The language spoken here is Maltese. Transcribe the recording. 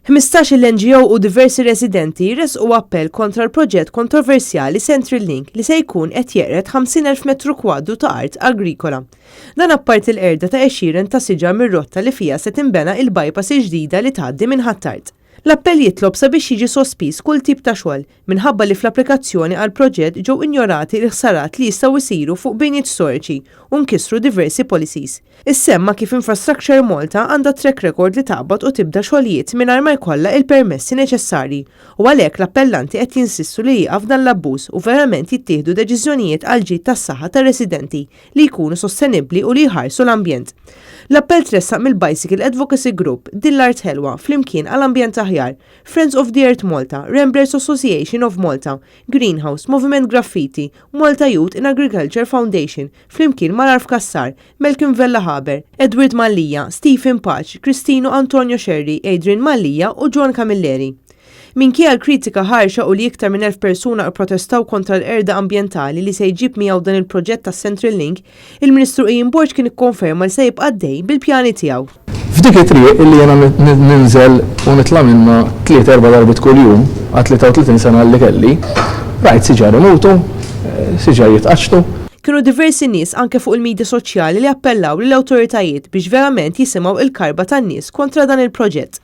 15-il NGO u diversi residenti ressqu appell kontra l-proġett kontroversjali Central Link li se jkun qed jeqred 50,000 metru kwadru ta' art agrikola. Dan apparti l-qerda ta' għexieren ta' siġar mir-rotta li fiha se tinbena il-bypass il-ġdida li tgħaddi minn Ħ'Attard. L-appell jitlob sabiex jiġi sospiż kull tip ta' xogħol minħabba li fl-applikazzjoni għall-proġett ġew injorati l-ħsarat li jistgħu jsiru fuq binjiet storiċi u nkisru diversi policies. Issemma kif Infrastructure Malta għandha track record li taqbad u tibda xogħlijiet mingħajr ma jkollha il-permessi neċessarji u għalhekk l-appellanti qed jinsistu li jieqaf dan l-abbuż u verament jittieħdu deċiżjonijiet għall-ġid tas-saħħa tar-residenti li jkunu sostenibbli u li jħarsu l-ambjent. L-appell tressaq mill-Bicycle Advocacy Group, Din l-Art Ħelwa, Flimkien għal Ambjent Aħjar, Friends of the Earth Malta, Ramblers Association of Malta, Greenhouse, Moviment Graffiti, Malta Youth in Agriculture Foundation, flimkien mal-Arf Cassar, Malcolm Vella Haber, Edward Mallia, Stephen Pace, Cristino Antonio Scerri, Adrian Mallia u John Camilleri. Minkejja l-kritika ħarxa u li iktar minn 1000 persuna protestaw kontra l-qerda ambjentali li se jġib miegħu dan il-proġett ta' Central Link, il-Ministru Ian Borg kien ikkonferma li se jibqa' għaddej bil-pjani tiegħu. F'dik it-triq illi jiena ninżel u nitla' minnha tliet erba' darbiet kuljum għal 33 sena li kelli, rajt siġar imutu, siġar jitqaċċtu. Kienu diversi nies anke fuq il-midja soċjali li appellaw lill-awtoritajiet biex verament jisimgħu il-karba tan-nies kontra dan il-proġett.